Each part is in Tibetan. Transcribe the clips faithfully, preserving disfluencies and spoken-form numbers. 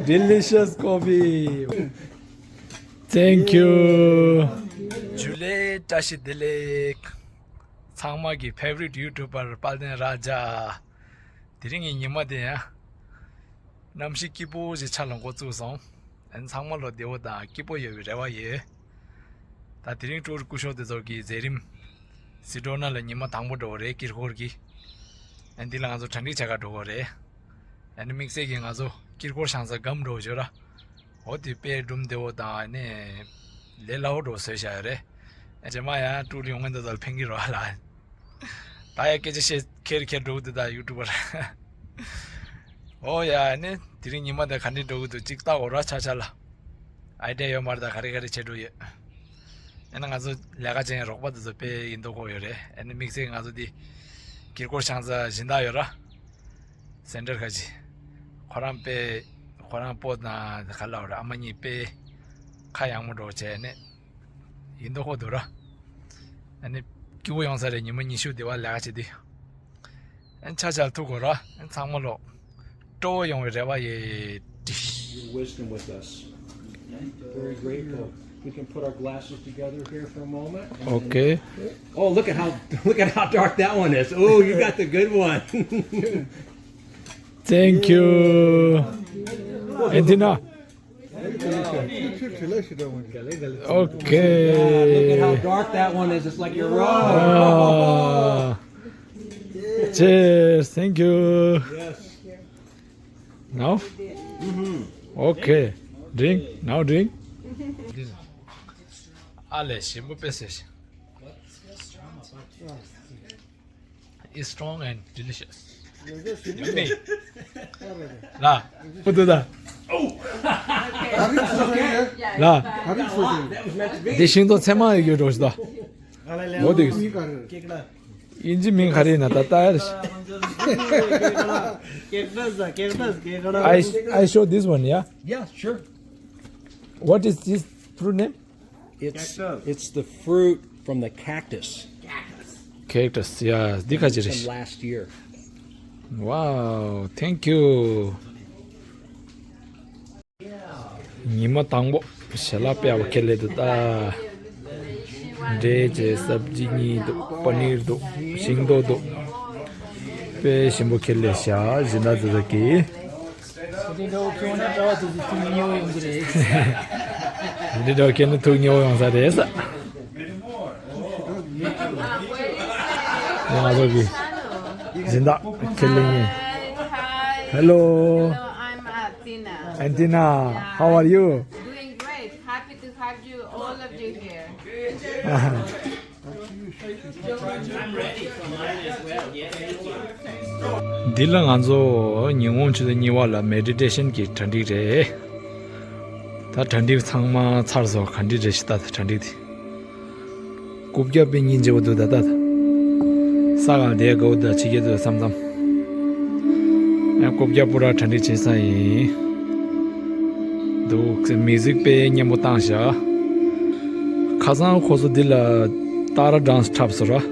Delicious coffee. Thank you. ཇུ་ལེ། བཀྲ་ཤིས་བདེ་ལེགས། ཚང་མ་གི་favorite YouTuber དཔལ་ལྡན་ར་ཇ། དེ་རིང་གི་ཉི་མ་དེ་ཡང་གནམ་གཤིས་སྐྱིད་པོ་ཞིག་ཆགས་ལ་འགོ་བཙུགས་སོང་། ཨན་ཚང་མ་ལོ་བདེ་བོ་དང་སྐྱིད་པོ་ཡོད་པའི་རེ་བ་ཡོད། ད་དེ་རིང་ཀྲུའུ་རི་སྐུ་ཞབས་དེ་ཚོ་གི་མཛད་རིམ། སི་ཏྲོ་ན་ལ་ཉི་མ་དང་པོ་འགྲོ་བ་རེད། དཀྱིལ་འཁོར་གྱི། ཨན་འདི་ལ་ང་ཚོ་གྲ་སྒྲིག་བྱ་ག་འགྲོ་དགོས་རེད། ཨན་དམིགས་བསལ་གྱི་ང་ཚོ་དཀྱིལ་འཁོར་བཞེངས་ས་སྒམ་འགྲོ་བ་བྱོས་ར། འོ་དེ་དཔེ་སྒྲུང་བདེ་བོ་དང་ཨ་ནི་ལས་སླ་བོ་འགྲོ་བཟོས་བཞག་ཡོད་རེད། རྗེས་མ་ཡང་ཀྲུའུ་རི་ཡོང་མཁན་དེ་ཚོ་ལ་ཕན་གྱི་རོགས་ལ། ད་ཡ་སྐད་ཆ་བཤད་ཁེར་ཁེར་འགྲོ་གི་འདུག་ད་ཡུ་ཊུབ་པར། ཨོ་ཡ་ཨ་ནི་དེ་རིང་ཉི་མ་དེ་ག་འདྲས་འགྲོ་གི་འདུག་ཅིག་ལྟ་འོ་ར་ཆ་ཆ་ལ། ཨའི་ཌི་ཡ་ཡོད་མ་རེད། ད་ག་རེ་ག་རེ་བྱེད་འགྲོ་ཡོད། ཨ་ནི་ང་ཚོ་ལས་ཀ་བྱེད་མཁན་རོགས་པ་དེ་ཚོ་དཔེ་ཡིན་མདོག་ཁ་པོ་ཡོད་རེད། ཨ་ནི་དམིགས་བསལ་ང་ཚོ་འདི་དཀྱིལ་འཁོར་བཞེངས་ས་སྦྱིན་བདག་ཡོད་ར། སེན་ཊར་ཁ་ཅིག་ཁོ་རང་དཔེ་ཁོ་རང་སྤོ་དང་ག་ལབ་ར། ཨ་མ་གཉིས་དཔེ་ཁ་ཡག་མོ་འགྲོ་བྱས་ནས་ཡིན་མདོག་ཁ་པོ་འདུག་ར། ཨ་ནི་སྐྱིད་པོ་ཡོང་ས་རེད། ཉི་མ་ཉི་ཤུ་དེ་བ་ལས་ཀ་བྱེད་དུས། ཨན་ཆ་ཆ་ཐུག་གོ་ར། ཨན་ཚང་མ་ལོ་སྤྲོ་བོ་ཡོང་བའི་རེ་བ་ཡོད། Your wisdom with us. Very grateful. We can put our glasses together here for a moment. And then Okay. Oh, look at how look at how dark that one is. Oh, you got the good one. Thank you. Antina. Okay. Yeah, look at how dark that one is. It's like you're wrong. Ah. Cheers. Thank you. Yes. Now? Mm-hmm. Okay. Drink. Now drink. ཨ་ལས་ཞིམ་པོ་དཔེ་སྲིད། It's strong and delicious. ཡུམ་མི། ལ། པུ་ཏུ་ད། ལ། འདི་ཤིང་ཏོག་ཚད་མ་ཡོད་འགྲོ་ཞིག་ད། འོ་དེ། དབྱིན་ཇི་མིང་ག་རེ་ཡིན་ན་ད་ལྟ་ཡར། I, I show this one, yeah? Yeah, sure. What is this fruit name? It's cactus. It's the fruit from the cactus. Cactus, yeah. འདི་ཁ་ཅིག་རེད། From last year. Wow, thank you. ཉི་མ་དང་པོ་ཞལ་ལག་དཔེ་ཡག་པོ་ཁྱེར་སླེབས་འདུག་ད། འབྲས་བཅས་སབ་ཇི་གཉིས་འདུག་པ་ནིར་འདུག་ཤིང་ཏོག་འདུག་དཔེ་ཞིམ་པོ་ཁྱེར་སླེབས་ཤག་སྦྱིན་བདག་དེ་ཚོ་གིས། འདི་འདྲ་ཁྱོད་ན་གྲྭ་བ་དེ་ཚོ་ཐུགས་མཉེས་པོ་ཡོང་གི་རེད། འདི་འདྲ་ཁྱོད་ན་ཐུགས་མཉེས་པོ་ཡོང་ས་རེད་ས། ང་ཚོ་གི་སྦྱིན་བདག་ཁེ་ལེ་ཡིན། Hi, hi. Hello. Hello, I'm Athena. Antina, yeah. How are you? Doing great. Happy to have you, all of you here. འདི་ལ་ང་ཚོ་ཉིན་གུང་ཆུ་ཚོད་གཉིས་པ་ལ་མེ་ཌི་ཊེ་ཤན་གྱི་གྲ་སྒྲིག་རེད། ད་གྲ་སྒྲིག་ཚང་མ་ཚར་སོང་། ག་འདྲ་རེད་ཤག་ད་གྲ་སྒྲིག་དེ། རྐུབ་བཀྱག་དཔེ་སྙིང་རྗེ་པོ་འདུག་ད་ད། ས་གང་བསྡད་དགོས་ད་ཕྱི་རྒྱལ་དུ་བསམ་བསམ། ཡང་རྐུབ་བཀྱག་པུ་ར་གྲ་སྒྲིག་བྱེད་ས་ཡིན། འདུག་ཟེར་མིའུ་ཟིག་དཔེ་སྙན་པོ་བཏང་བཞག་ཁ་སང་ཁོ་ཚོ་འདི་ལ་ཏཱ་ར་ཌན་སི་འཁྲབ་སོང་ར།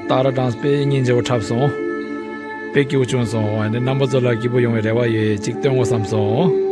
ཏཱ་ར་ཌན་སི་དཔེ་སྙིང་རྗེ་པོ་འཁྲབ་སོང་། དཔེ་སྐྱིད་པོ་བྱུང་སོང་། ཨ་ནི་རྣམ་པ་ཚོ་ལ་སྐྱིད་པོ་ཡོང་བའི་རེ་བ་ཡོད། ཅིག་སྟོན་དགོས་བསམ་སོང་།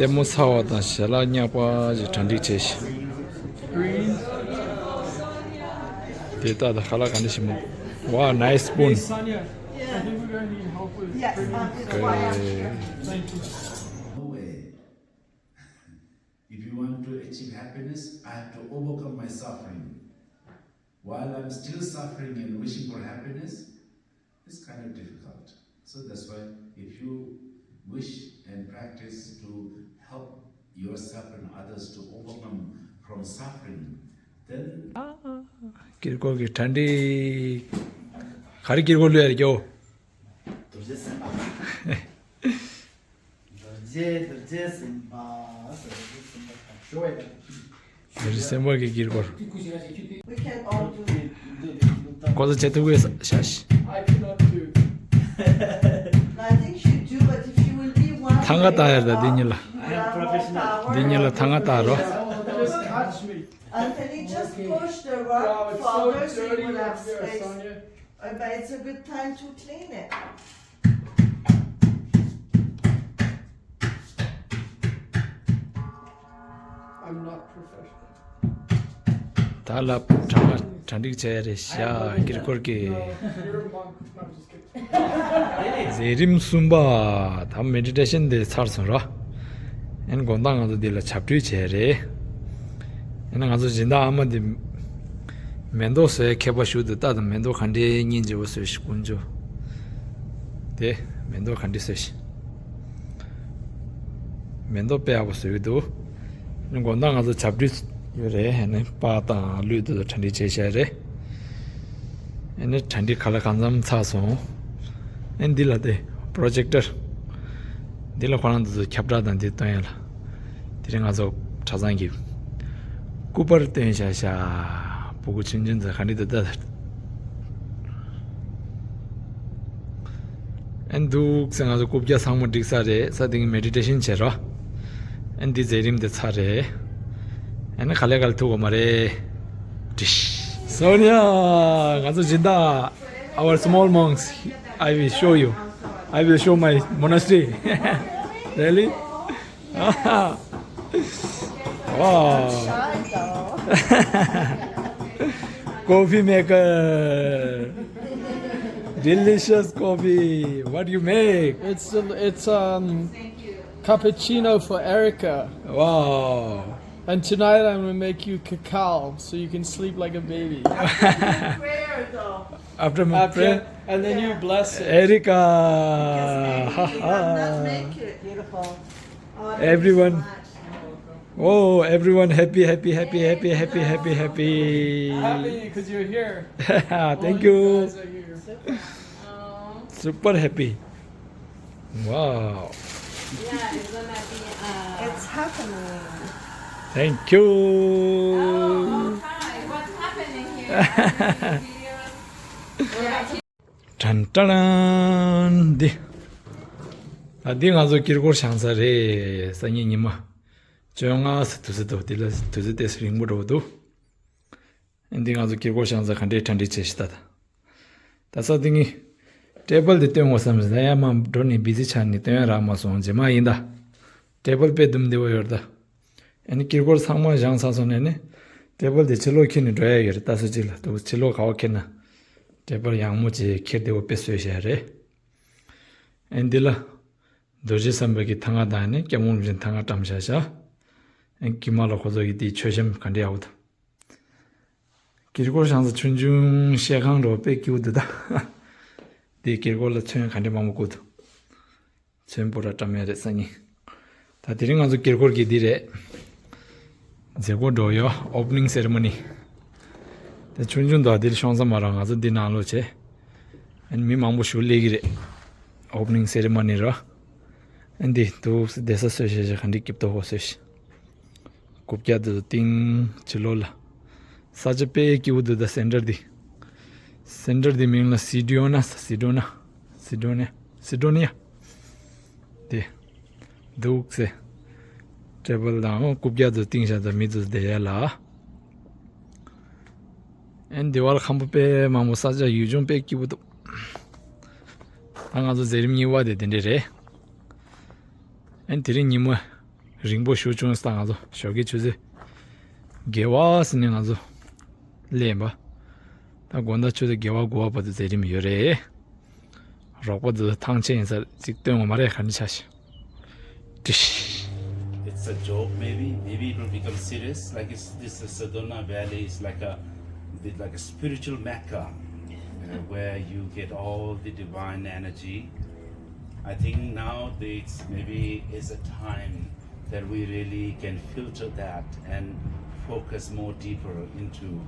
ལྟད་མོ་ཚར་བ་དང་ཞལ་ལག་མཉེས་པ་ཞིག་གྲ་སྒྲིག་བྱས་ཤིང་། དེ་ལྟ་དང་ཁ་ལག་ག་འདྲ་ཞིག་མོ། Wow, nice spoon. Hey, Sonia, I think we're gonna need help with bringing this up. Thank you. No way. If you want to achieve happiness, I have to overcome my suffering. While I'm still suffering and wishing for happiness, it's kind of difficult. So that's why if you wish and practice to help yourself and others to overcome from suffering, then དཀྱིལ་འཁོར་གྱི་གྲ་སྒྲིག་ག་རེ། དཀྱིལ་འཁོར་ལུས་ཡར་རྒྱོ། རྡོ་རྗེ་སེམས་དཔའ། རྡོ་རྗེ་རྡོ་རྗེ་སེམས་དཔའ། རྡོ་རྗེ་སེམས་དཔའ་དང་ཞུ་བའི། རྡོ་རྗེ་སེམས་དཔའ་གི་དཀྱིལ་འཁོར། We can all do it. ཁོ་ཚོ་བྱེད་ཐུབ་ཀྱི་ཤག I cannot do it. I think she do, but if she will be one ཐང་ག་བཏགས་ཡར་ད། འདི་གཉིས་ལ། འདི་གཉིས་ལ་ཐང་ག་བཏགས་རོ། Just touch me. Anthony, just push the rug further so you will have space. Uh, but it's a good time to clean it. I'm not professional. ད་ལ་གྲ་མ་གྲ་སྒྲིག་བྱས་རེད་ཤག་དཀྱིལ་འཁོར་གྱི། No, you're a monk. No, I'm just kidding. མཛད་རིམ་གསུམ་པ་ད་མེ་ཌི་ཊེ་ཤན་དེ་ཚར་སོང་ར། ཨན་དགོང་དག་ང་ཚོ་འདི་ལ་ཆབ་གྲུས་བྱས་རེད། ཨན་ང་ཚོ་སྦྱིན་བདག་ཨ་མ་འདི་མེ་ཏོག་བཟོས་མཁས་པ་ཞུ་འདུག་ད་དང་མེ་ཏོག་ག་འདྲའི་སྙིང་རྗེ་བོ་བཟོས་ཤིག་དཀོན་མཆོག་དེ་མེ་ཏོག་ག་འདྲ་བཟོས་ཤིག་མེ་ཏོག་དཔེ་ཡག་པོ་བཟོས་འདུག་ཨན་དགོང་དག་ང་ཚོ་ཆབ་གྲུས་ཡོད་རེད། ཨན་པཱ་དང་ལུས་འདི་ཚོ་གྲ་སྒྲིག་བྱས་བཞག་རེད། ཨེ་ནི་གྲ་སྒྲིག་ག་ལ་གང་འཚམ་ཚར་སོང་། ཨེ་འདི་ལ་དེ་པྲོ་ཇེག་ཊར། འདི་ལ་ཁོ་རང་ཚོ་ཁྱབ་བསྒྲགས་དང་འདི་སྟོན་ཡ་ལ། དེ་རིང་ང་ཚོ་གྲྭ་ཚང་གི་སྐུ་པར་སྟོན་བཞག་ཤག་སྤུ་གུ་ཆུང་ཆུང་ཚོ་ག་འདྲ་འདུག་ལྟ། ཨེ་འདུག་ཟེར་ང་ཚོ་རྐུབ་བཀྱག་ཚང་མ་འགྲིག་ས་རེད། ས་དེ་གི་མེ་ཌི་ཊེ་ཤན་བྱེད་རོགས། ཨེ་འདི་མཛད་རིམ་དེ་ཚར་རེད། ཨ་ནི་ག་ལེ་ག་ལེ་ཐུག་གོ་མ་རེད། ཏིཤ། སོ་ནི་ཡ། ང་ཚོ་སྦྱིན་བདག our small monks. I will show you. I will show my monastery. Really? Wow. Coffee maker. Delicious coffee. What do you make? It's a, it's um cappuccino for Erica. Wow. And tonight I'm gonna make you cacao so you can sleep like a baby. Prayer though. After my After, prayer, and then you bless it. Erica. Because maybe you will not make it. Beautiful. Oh, thank you so much. Everyone. Oh, everyone happy, happy, happy, happy, happy, happy, happy. Happy because you're here. Thank you. All you guys are here. Super happy. Wow. Yeah, it's gonna be, uh, It's happening. Thank you. Oh, oh, hi. What's happening here? Are we doing videos? Yeah. ཏན་ཏན་འདི། ད་འདི་ང་ཚོ་དཀྱིལ་འཁོར་བཞེངས་ས་རེད། སང་ཉིན་ཉི་མ་བཅོ་ལྔ་ཙམ་དུས་ཚོད་འདུག་འདི་ལ་དུས་ཚོད་ཏོག་ཙམ་རིང་པོ་འགྲོ་གི་འདུག་འདི་ང་ཚོ་དཀྱིལ་འཁོར་བཞེངས་ས་ག་འདྲའི་གྲ་སྒྲིག་བྱས་ཤག་ད་ད། ད་ས་འདི་ངས་ཊེ་བལ་འདི་སྟོན་དགོས་བསམ་ཟེར་ཡ་མ་འགྲོ་ནས་བི་ཛི་ཆགས་ནས་སྟོན་ཡ་རག་མ་སོང་། རྗེས་མ་ཡིན་ད། ཊེ་བལ་དཔེ་དུམ་བདེ་བོ་ཡོད་ད། ཨ་ནི་དཀྱིལ་འཁོར་ཚང་མ་བཞེངས་ཚར་སོང་ནས་ནི། ཊེ་བལ་དེ་ཕྱི་ལོགས་ཁྱེར་ནས་འགྲོ་ཡ་ཡོད་རེད། ད་སུ་གཅིག་ལ་དུ་ཕྱི་ལོགས་ག་བ་ཁྱེར་ན། ཊེ་བལ་ཡག་མོ་བྱས་ཁྱེར་བདེ་བོ་དཔེ་བཟོས་བཞག་རེད། ཨ་ནི་འདི་ལ། རྡོ་རྗེ་སེམས་དཔའ་གི་ཐང་ང་དང་ནི་སྐྱབས་མགོན་རིན་ཆེན་ཐང་ང་བཀྲམ་བཞག་ཤག་ཨ་ནི་དཀྱིལ་མ་ལ་ཁོ་ཚོ་གི་དེའི་མཆོད་བཤམས་ག་འདྲ་ཡག་པོ་འདུག་དཀྱིལ་འཁོར་བཞེངས་ས་ཆུང་ཆུང་བཤས་ཁང་འདྲ་བོ་དཔེ་སྐྱིད་པོ་འདུག་ད། དེའི་དཀྱིལ་འཁོར་ལ་ཚོན་ག་འདྲ་མང་པོ་བཀོད་འདུག་ཚོན་པོ་ར་བཀྲམ་ཡ་རེད་སང་ཉིན། ད་དེ་རིང་ང་ཚོ་དཀྱིལ་འཁོར་གྱི་འདི་རེད། མཛད་སྒོ་འགྲོ་ཡོད། ཨོ་པ་ནིང་སེ་རི་མོ་ནི། དེ་ཆུང་ཆུང་འདུག་འདིར་ཤོང་ས་མ་རག་ང་ཚོ་འདི་ནང་ལོགས་བྱས། ཨ་ནི་མི་མང་པོ་ཞིག་སླེབས་ཀྱི་རེད། ཨོ་པ་ནིང་སེ་རི་མོ་ནི་ར། ཨ་ནི་འདི་འདུག་སེ་བསྡད་ས་བཟོས་བྱས་བྱས་ག་འདྲ་སྐྱིད་པོ་བཟོས་བྱས། རྐུབ་བཀྱག་དེ་ཚོ་བཏིང་། ཕྱི་ལོགས་ལ། ས་ཆ་དཔེ་སྐྱིད་པོ་འདུག་ད་སེན་ཊར་འདི། སེན་ཊར་འདི་མིང་ལ་སི་ཌི་ཨོ་ན། སི་ཌི་ཨོ་ན། སི་ཌི་ཨོ་ན། སི་ཌི་ཨོ་ན། དེ། འདུག་སེ། ཊེ་བལ་དང་རྐུབ་བཀྱག་དེ་ཚོ་བཏིང་བཞག་ད་མི་དེ་ཚོ་བསྡད་ཡ་ལ། ཨན་དེ་བར་ཁམ་བུ་དཔེ་མང་པོ། ས་ཆ་ཡུལ་ལྗོངས་དཔེ་སྐྱིད་པོ་འདུག་ད་ང་ཚོ་མཛད་རིམ་གཉིས་པ་དེ་དེ་འདྲས་རེད། ཨན་དེ་རིང་ཉི་མ་རིང་པོ་ཞེ་པོ་བྱུང་སོང་། ད་ང་ཚོ་ཞོགས་ཀའི་ཆུ་ཚོད་བརྒྱད་པ་ཙམ་ནས་ང་ཚོ་སླེབས་པ། ད་དགོང་དག་ཆུ་ཚོད་བརྒྱད་པ་དགུ་པ་བར་དུ་མཛད་རིམ་ཡོད་རེད། རོགས་པ་ཚོ་ཐང་ཆད་ཡིན་ས་ཅིག་སྟོན་དགོས་མ་རེད། ག་འདྲ་ཆགས་ཤག་ཏིཤ། It's a joke, maybe. Maybe it will become serious. Like it's, this is Sedona Valley is like a, like a spiritual mecca, uh, where you get all the divine energy. I think nowadays maybe is a time that we really can filter that and focus more deeper into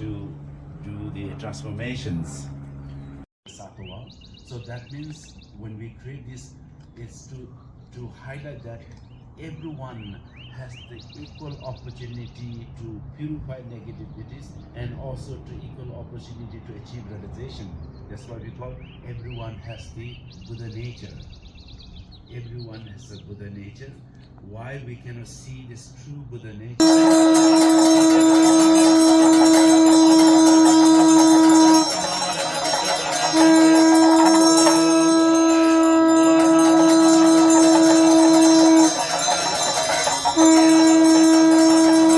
to do the transformations. Sattva. So that means when we create this, it's to, to highlight that everyone has the equal opportunity to purify negativities and also to equal opportunity to achieve realization. That's why we call everyone has the Buddha nature. Everyone has a Buddha nature. Why we cannot see this true Buddha nature?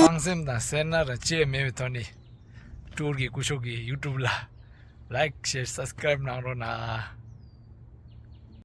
ཕངས་སེམས་དང་སེར་སྣ་ར་བཅས་མེད་པའི་ཐོག་ནས། ཀྲུའུ་གི་སྐུ་ཞབས་ཀྱི་ཡུ་ཊུབ་ལ་ལའིཀ་ཤེར་སབ་སི་ཀ་རའིབ་གནང་རོགས་གནང་།